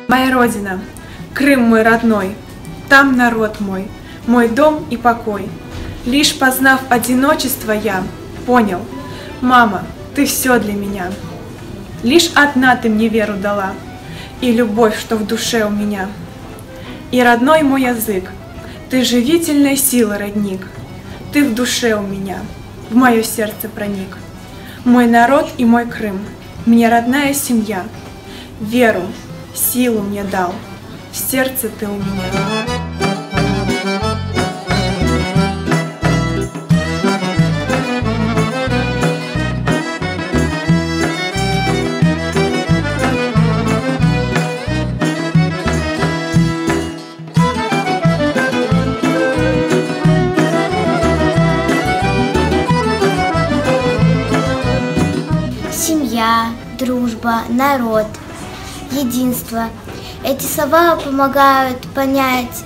Моя Родина, Крым мой родной, Там народ мой, мой дом и покой. Лишь познав одиночество я понял, Мама, ты все для меня. Лишь одна ты мне веру дала И любовь, что в душе у меня. И родной мой язык, ты живительной силы родник, Ты в душе у меня, в мое сердце проник. Мой народ и мой Крым, мне родная семья, Веру, силу мне дал, в сердце ты у меня. Семья, дружба, народ, единство. Эти слова помогают понять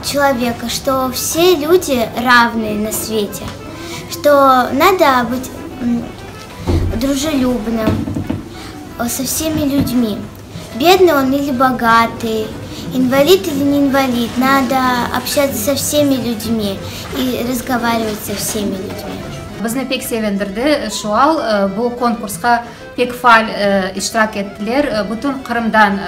человека, что все люди равны на свете, что надо быть дружелюбным со всеми людьми. Бедный он или богатый, инвалид или не инвалид, надо общаться со всеми людьми и разговаривать со всеми людьми. Bizni pek sevindirdi şu al, bu konkursqa pek faal iştirak ettiler. Bütün Qırımdan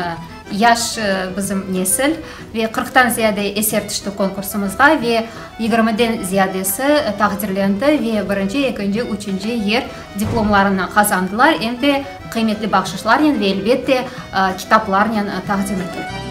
yaş bizim nesil ve qırqtan ziyade eser tüşti konkursımızğa ve yigirmiden ziyadesi taqdirlendi ve birinci, ekinci, üçünci yer diplomlarını qazandılar, em de qıymetli bahşışlarnen ve, elbette, kitaplarnen taqdim etildi.